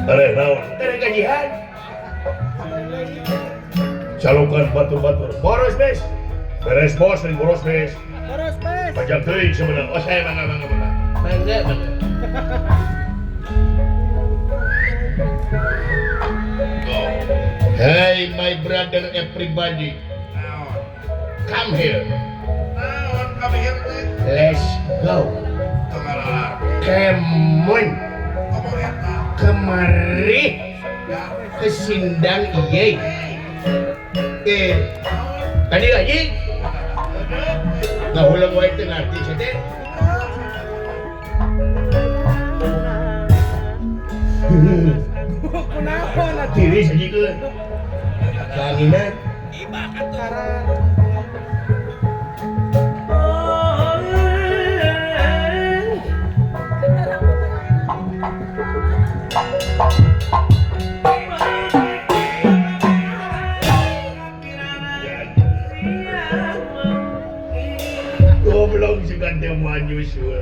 Areh naon? Teu gajihan. Calokan batur-batur. Boros bes. Beres bos lain boros bes. Boros bes. Panjang teuing sebenarnya. Oh saya mangga mangga mangga. Mangga mangga. Hey my brother everybody. Come here. Come here teh. Let's go. Come on. Kemari ke sindang iye. Tadi lagi. Ngahulang wae teu ngarti sia teh. Kunaon atuh? Tiris anjing. Kanginan. Goblok sugan teh moal nyusul.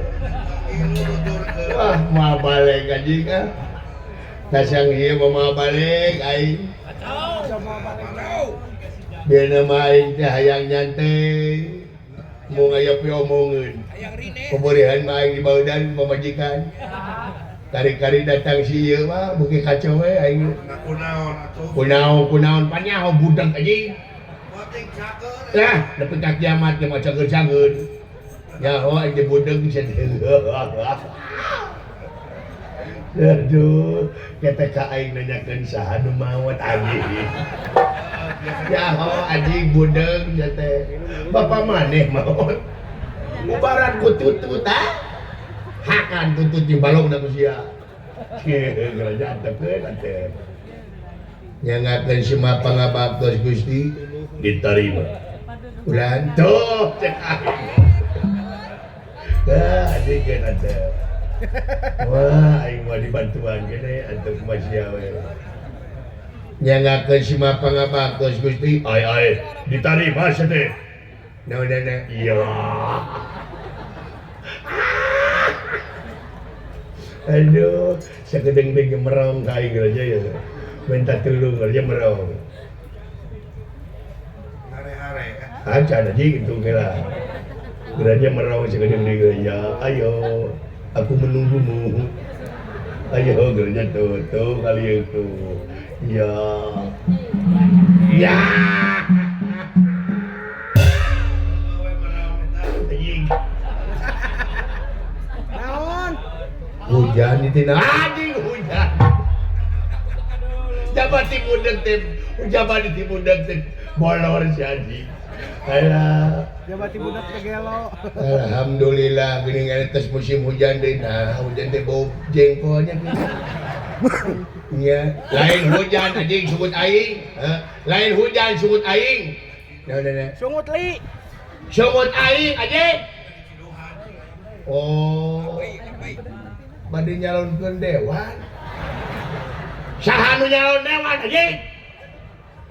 Wah, moal balik anjing ah. Tasang ieu mah moal balik aing. Bieu mah aing teh hayang nyantai. Mung aya piomongeun. Pemberian mah aing dibaudan pamajikan. Kari-kari datang si ieu mah beuki kacau we aing. Kunaon atuh? Kunaon kunaon panyaho budak anjing. Lah, nepi ka kiamat ge mah cager-cager. Nyaho aing teh budeg sia. Aduh, ketek ka aing nanyakeun saha nu maot anjing. Nyaho anjing budeg sia teh. Bapak maneh maot. Bubaran ku tutut ah. Hakan tutut jeung balongna ku sia. Kerajaan teh teh. Nyangakeun semua pangabaktos Gusti diterima. Ulah tuh cek aing. Ah, anjing geus atuh. Wah, aing mah dibantuan gede atuh kumaha sia we. Nyangakeun semua pangabaktos Gusti, ai ai diterima sia teh. Naonana? Iya. Aduh, sakedeung deui merong ka aing aja ya. Minta tulung aja merong. Hare-hare. Acan aja gitu kira. Geranya merong sakedeung deui ya. Ayo, aku menunggumu. Ayo geranya tuh, tuh kali itu. Ya. Ya. Anjing. Naon? Hujan itu anjing hujan. Jabat ti budak teh, jabat ti budak teh bolor si anjing. Alah. Jabat ti budak teh gelo. Alhamdulillah geuning tos musim hujan deui. Nah, hujan teh bau jengkolnya. Nya, lain hujan anjing sungut aing. Lain hujan sungut aing. Nah, nah, nah. Sungut li. Sungut aing anjing. Oh. Bade nyalonkeun dewan. Saha nu nyalon dewan anjing?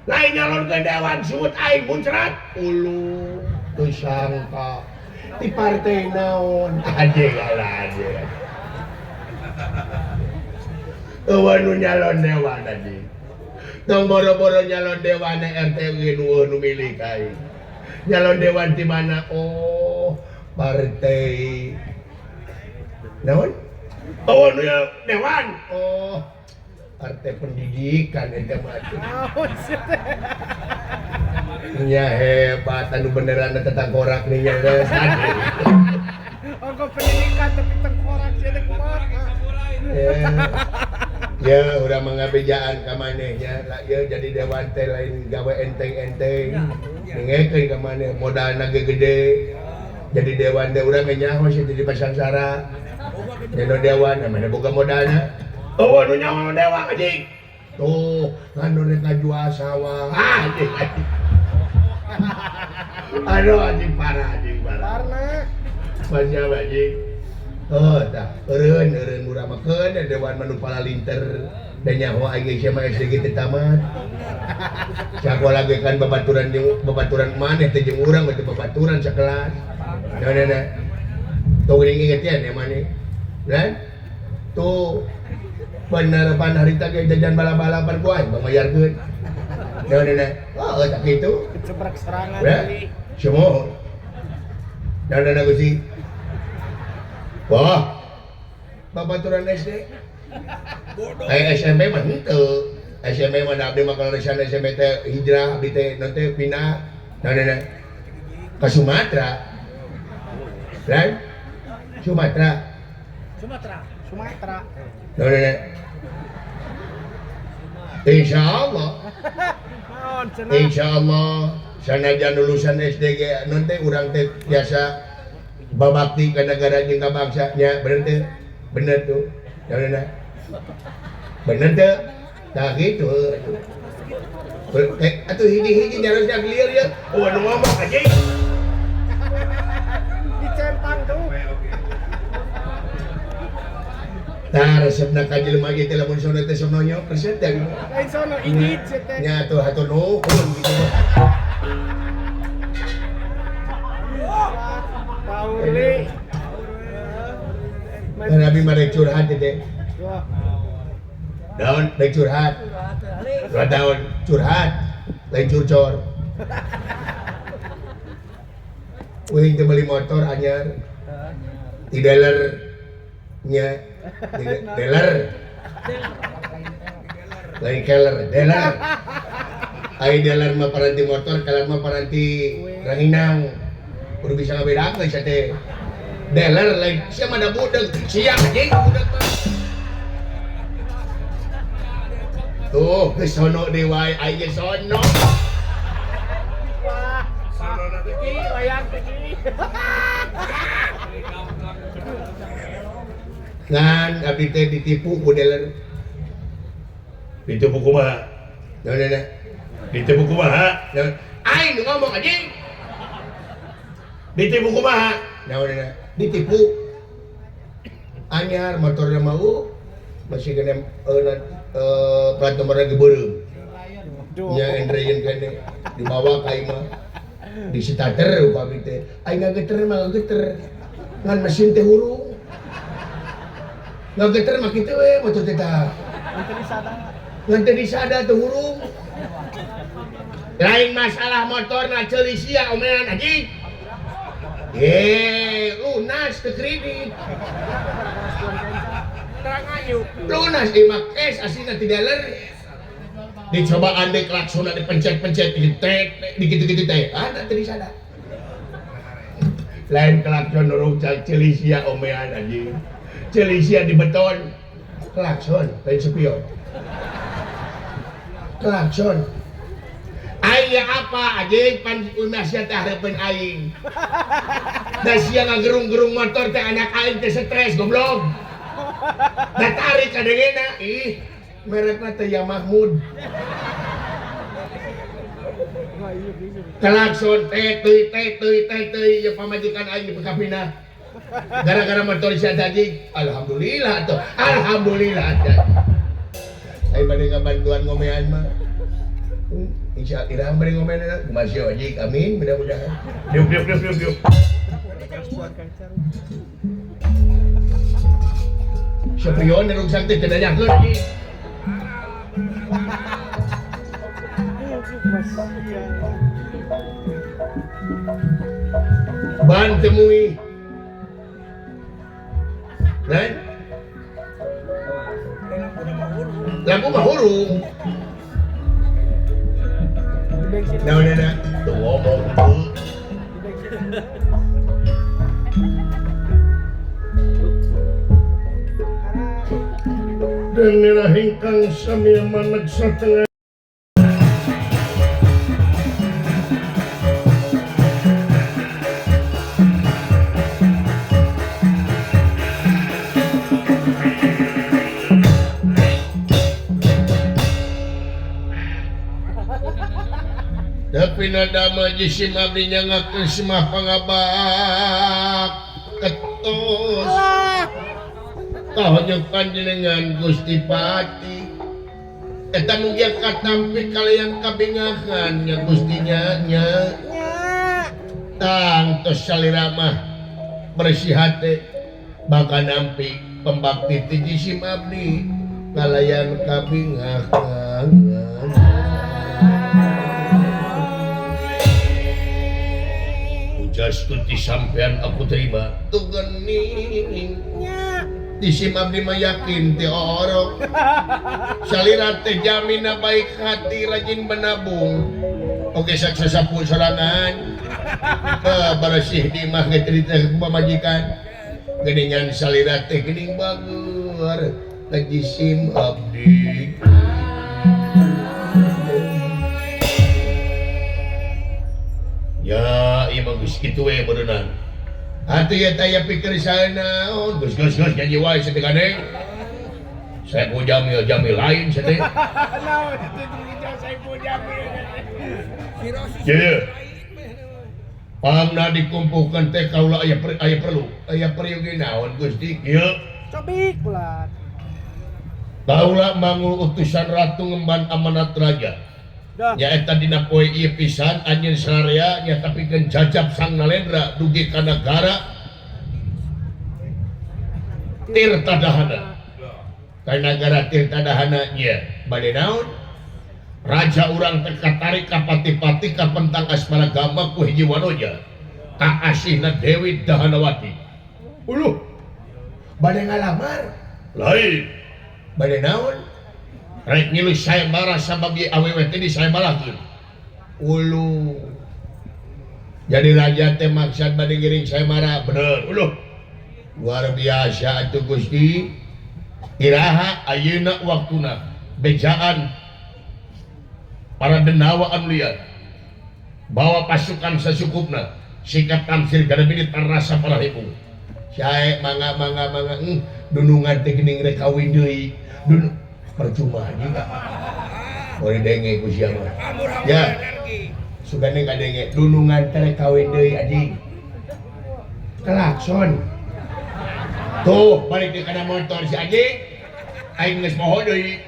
Lain nyalonkeun dewan sungut aing muncrat. Ulu teu sangka di partai naon anjing ala anjing. Eueuh nu nyalon dewan anjing. Tong boro-boro nyalon dewan RT nu nu milik aing. Nyalon dewan di mana? Oh, partai naon? Oh, nu dewan. Oh, partai pendidikan eta mah. Naon sih teh? Nya hebat anu beneran eta tengkorak nih nya geus. Ongko pendidikan tapi tengkorak sih teh kumaha? Ya, urang mah ngabejaan ka maneh nya. Lah ieu jadi dewan teh lain gawe enteng-enteng. Nengekeun ka maneh modalna ge gede. Jadi dewan teh urang ge nyaho sih jadi pasangsara. Jadi dewan mana boga modalna. Oh, nu nyaho dewan anjing. Tuh, nganu rek ngajual sawah. Ah, anjing anjing. Aduh anjing parah anjing parah. Parna. Masya anjing. Oh, tah eureun eureun murah mah keun dewan mah nu palalinter. Da nyaho aing ge sia mah SD ge teu tamat. Sakola ge kan babaturan jeung babaturan maneh teh jeung urang teh babaturan sakelas. Nah, nah, nah. Tong geuning inget ya maneh. Lan? Tuh bener pan harita ge jajan balap-balapan ku aing mayarkeun. Naon oh tak kitu. Kecebrak serangan deui. Semua. Naon Gusti. Wah. Babaturan SD. Bodoh. SMP mah henteu. SMP mah da abdi mah kalau resan SMP teh hijrah abdi teh nanti pindah naon ke Sumatera. Kan? Sumatera. Sumatera. Sumatera. Naon Insyaallah. Insyaallah sanajan lulusan SD ge nanti urang teh biasa babakti ka negara jeung ka bangsa nya bener teh? Bener tuh. Naon bener teh? Tah kitu. Atuh hiji-hiji nyarosna lieur ya. Oh anu ngomong anjing. Dicentang tuh. Tah resepna ka jelema ge teh lamun sono teh sono nya resep teh. Lain sono igit teh. Nya atuh hatur nuhun kitu. Pauli. Nabi mah rek curhat teh. Daun rek curhat. Daun curhat, lain curcor. Uing teh beli motor anyar. Di dealer nya, di dealer. Lain keler, dealer. Ai dealer mah paranti motor, keler mah paranti ranginang. Kudu bisa ngabedakeun sia teh. Dealer lain sia mah da budeg, sia anjing budeg mah. Tuh, geus sono deui wae, aing ge sono. Wah, iki wayang iki. Ngan abdi teh ditipu ku dealer. Ditipu kumaha? Naon Ditipu kumaha? Naon? Aing nu ngomong anjing. Ditipu kumaha? Naon ditipu. Anyar motorna mau masih kena plat nomorna ge beureum. Nya endreun kene dibawa ka imah. Di starter ku abdi teh. Aing ngageter mah ngageter. Ngan mesin teh hurung. Ngageter mah kitu we motor teh tah. Ngan teu disada teu hurung. Lain masalah motorna ceuli sia omean anjing. Lunas teu kredit. Lunas imah cash aslinya ti dealer. Dicobaan deui klaksonna dipencet-pencet ditet dikitu-kitu teh. Ada teu disada. Lain klakson rucak ceuli sia omean anjing. Ceuli sia di beton. Klakson lain spion. Klakson. Aing apa anjing pan imah sia teh hareupeun aing. Da sia ngagerung-gerung motor teh anak aing teh stres goblok. Da tarik kadengena ih merekna teh ya Mahmud. Klakson teh teuy teh teuy teh teuy ya pamajikan aing di Pekapina. Gara-gara motor sia tadi alhamdulillah atuh. Alhamdulillah atuh. Aing bade ngabantuan ngomean mah. Insya Allah irah bade ngomean kumaha sia anjing amin mudah-mudahan. Diuk diuk diuk diuk diuk. Spion ruksak teh teu nanyakeun anjing. Ban temui. Lain? Lampu mah hurung. Naon na? Tuh ngomong tuh. Dan nira hingkang samya manag sa tengah. Tapi nada jisim abdi nyangakeun semah pangabak ketos. Kahonyok panjenengan Gusti Pati. Eta mugia katampi kalian kabingahan nya Gusti nya nya. Tang tos salira mah bersih hate bakal nampi pembakti ti jisim abdi kalayan kabingah. Pujastuti sampean aku terima tuh gening jisim abdi mah yakin ti orok salira teh jamina baik hati rajin menabung oke saksasapu sorangan bersih di mah cerita pamajikan geningan salira teh gening bager ka jisim abdi. Ya ieu mah geus kitu we beuneunan atuh ieu teh aya pikir saenaon geus geus geus nyanyi wae teh gandeng Saiful Jamil Jamil lain teh. Naon itu Saiful Jamil. Ye. Pangna dikumpulkeun teh kaula aya aya perlu aya peryogi naon Gusti ieu cobik ulah. Kaula mangul utusan ratu ngemban amanat raja. Nyaeta dina poe ieu pisan anjeun sararea nya pikeun jajab Sang Nalendra dugi ka nagara Tirta Dahana. Ka nagara Tirta Dahana nya bade naon? Raja urang teh katarik ka pati-pati ka pentang asmara gama ku hiji wanoja kaasihna Dewi Dahanawati. Uluh bade ngalamar lain bade naon? Rek ngilu sayembara sabab ieu awewe teh disayembarakeun. Uluh jadi raja teh maksad bade ngiring sayembara bener. Uluh luar biasa atuh Gusti. Iraha ayeuna waktuna bejaan para denawa anu liar bawa pasukan sesukupna sikap tamsir gadabini tarasa para ribu sae mangga mangga mangga dunungan teh geuning rek kawin deui dun percuma anjing boleh denge ku sia mah ya sugane kadenge dunungan teh rek kawin deui anjing klakson tuh balik di kana motor si anjing aing geus moho deui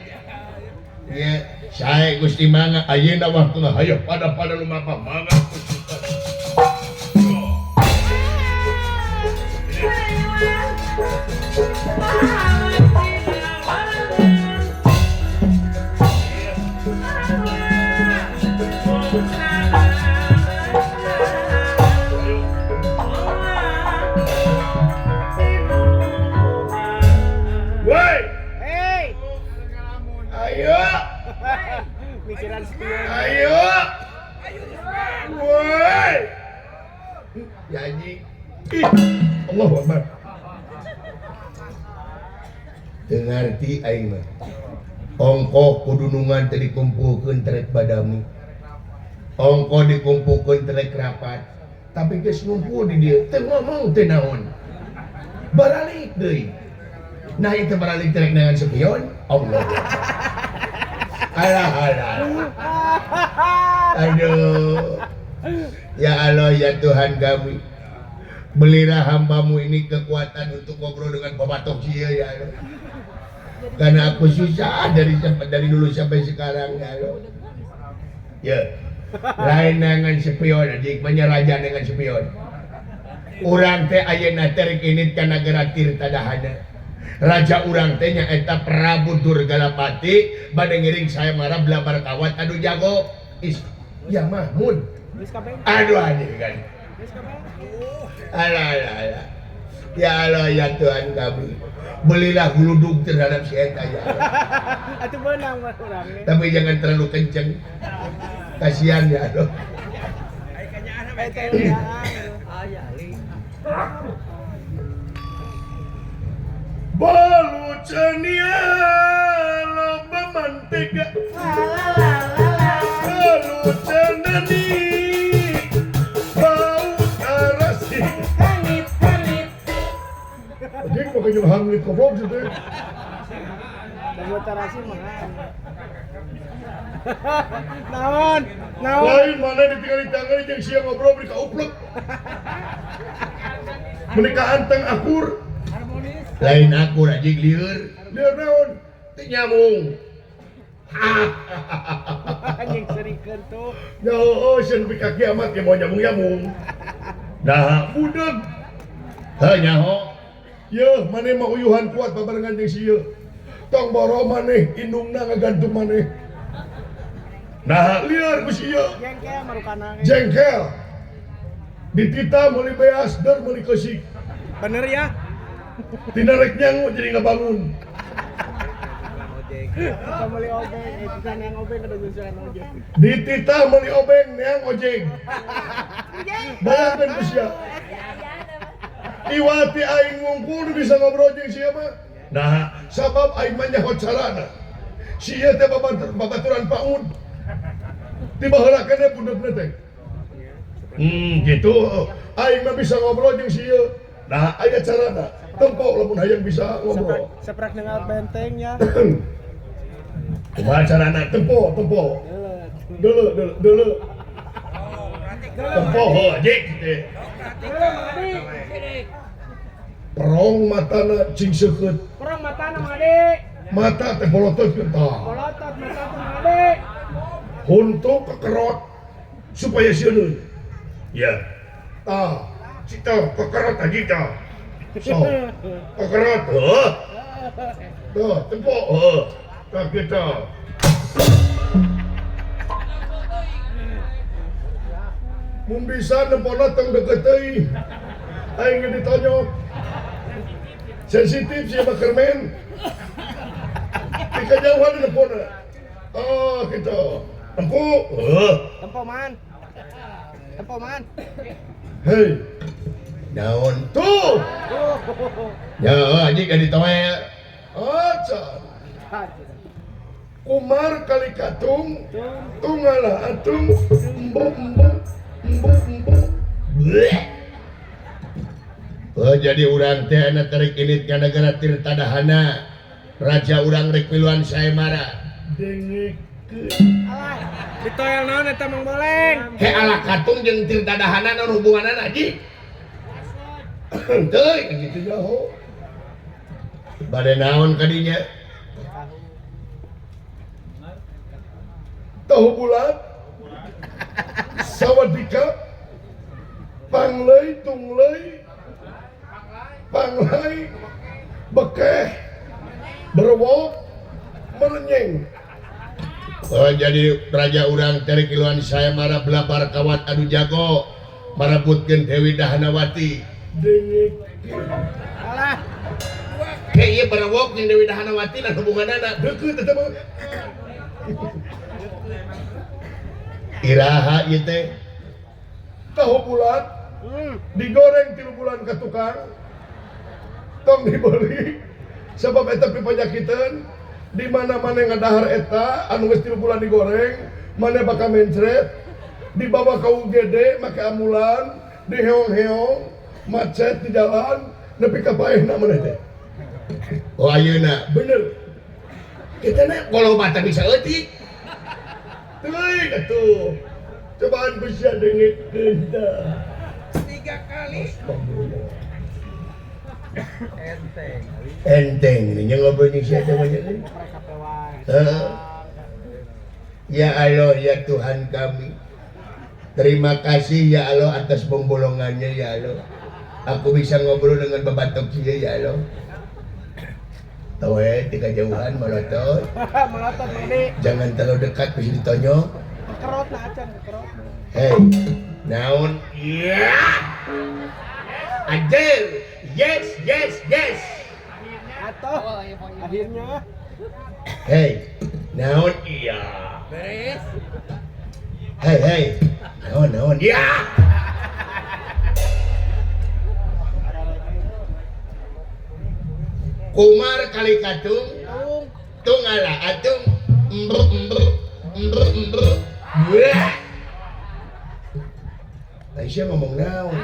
ya sae Gusti mangga ayeuna waktuna hayo pada pada lumapa mangga Ayo. Woi. Janji. Allahu Akbar. Teu ngarti aing mah. Ongkoh kudunungan teh dikumpulkeun terek badami. Ongkoh dikumpulkeun terek rapat. Tapi geus ngumpul di dieu teu ngomong teu naon. Baralik deui. Nah itu baralik terek neangan sepion. Allah. Alah, alah. Aduh. Ya Allah ya Tuhan kami. Belilah hambamu ini kekuatan untuk ngobrol dengan bapak sia ya Allah. Karena aku susah dari dulu sampai sekarang ya Allah. Ya. Lain dengan spion adik menyeraja dengan spion. Urang teh ayeuna teh rek init ka nagara Tirta Dahana. Raja urang teh nyaeta Prabu Durgalapati bade ngiring sayembara blabar kawat anu jago. Is ya Mahmud. Aduh anjing kan. Alah alah alah. Ya Allah ya Tuhan kami. Belilah geluduk terhadap si eta ya Allah. Atuh beunang mah urang. Tapi jangan terlalu kenceng. Kasihan ya Allah. Balu cenia loba mantega balu cenani bau tarasi hangit hangit. Anjing makanya hangit goblok sih teh. Bau tarasi mah. Naon? Naon? Lain mana ditinggali tangan jeung sia ngobrol beri kauplek. Menikah anteng akur. Lain akur anjing lieur. Lieur naon? Teu nyamung. Anjing serikeun tuh. Ya oh sieun nepi ka kiamat ge moal nyamung-nyamung. Nah, budeg. Heuh nyaho. Yeuh maneh mah uyuhan kuat babarengan jeung si ieu. Tong boro maneh indungna ngagantung maneh. Nah, liar ku si ieu. Jengkel marukana. Jengkel. Ditita meuli beas der meuli keusik. Bener ya? Tina rek nyangu jadi ngabangun. Kita meuli obeng, bisa neang obeng kada nyusulan ojek. Ditita meuli obeng neang ojek. Bayangkeun ku sia. Iwati aing ngungkul bisa ngobrol jeung sia mah. Nah, sabab aing mah nyaho carana. Sia teh babaturan paud. Ti baheula keneh budegna teh. Gitu. Aing mah bisa ngobrol jeung sia. Nah, aya carana. Tempo lamun hayang bisa ngobrol. Seprak dengar benteng ya. Kumaha carana? Tempo, tempo. Deuleu, deuleu, deuleu. Tempo heuh, jik teh. Perong matana cing seukeut. Perong matana Mang Ade. Mata teh bolotot tah. Bolotot mata teh Mang Ade. Huntu kekerot supaya sieun. Ya. Tah, cita kekerot aja tah. So, kekerot heuh. Tuh, tempo heuh. Tah kitu. Mun bisa nempona tong deket teuing. Aing ge ditonyok. Sensitif sih mah kermen. Dikajauhan nempona. Oh, gitu. Tempo. Heuh. Tempo man. Tempo man. Hei. Naon tuh? Ya, anjing ka ditoel. Acan. Kumar kali katung, tungala atung, embu embu embu embu. Bleh. Oh, jadi urang teh anu tarik init ka negara Tirta Dahana. Raja urang rek miluan saemara. Dengekeun. Alah, ditoel naon eta Mang Boleng? He ala katung jeung Tirta Dahana naon hubunganana anjing? Teuing gitu jauh. Bade naon kadinya? Tahu bulat, sawadika, panglei, tunglei, panglai, bekeh, berwok, merenyeng. Oh, jadi raja urang tarik kiluan saya marah belabar kawat anu jago marebutkeun Dewi Dahanawati. Dengekeun. Alah. Hei, ieu berwok jeung Dewi Dahanawati lah hubunganana. Deukeut eta mah. Iraha ieu teh. Tahu bulat, digoreng 3 bulan ka tukang. Tong dibeli sebab eta pipanyakiteun. Di mana-mana ngadahar eta anu geus 3 bulan digoreng, mana bakal mencret, dibawa ke UGD make ambulan, diheong-heong, macet di jalan, nepi ka paehna maneh teh. Oh ayeuna bener. Kita na golobatan bisa eutik. Teuing atuh. Cobaan ku sia dengekeun tah. 3 kali. Enteng. Enteng nih ngobrol jeung sia teh banyak deui. Ya Allah ya Tuhan kami. Terima kasih ya Allah atas pembolongannya ya Allah. Aku bisa ngobrol dengan babatok sia ya Allah. Tahu tiga jauhan melotot. Melotot Mang. Jangan terlalu dekat bisa ditonyok. Kekerot lah acan, kekerot. Hei, naon? Iya. Anjir. Yes, yes, yes. Atau akhirnya. Hei, naon? Iya. Beres. Hei, hei. Naon, naon? Iya. Kumar kali katung, tungala atung, ember ember ember ember. Wah. Aisyah ngomong naon?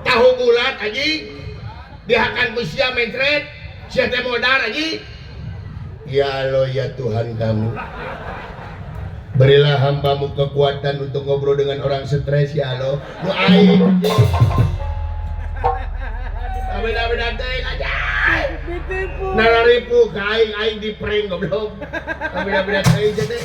Tahu bulat anjing, dihakan ku sia mencret, sia teh modar anjing. Ya Allah ya Tuhan kami, berilah hambamu kekuatan untuk ngobrol dengan orang stres ya Allah. Nu aing. Beda-beda teuing aja. Ditipu. Nararipu ka aing, aing di prank goblok. Beda-beda teuing teh.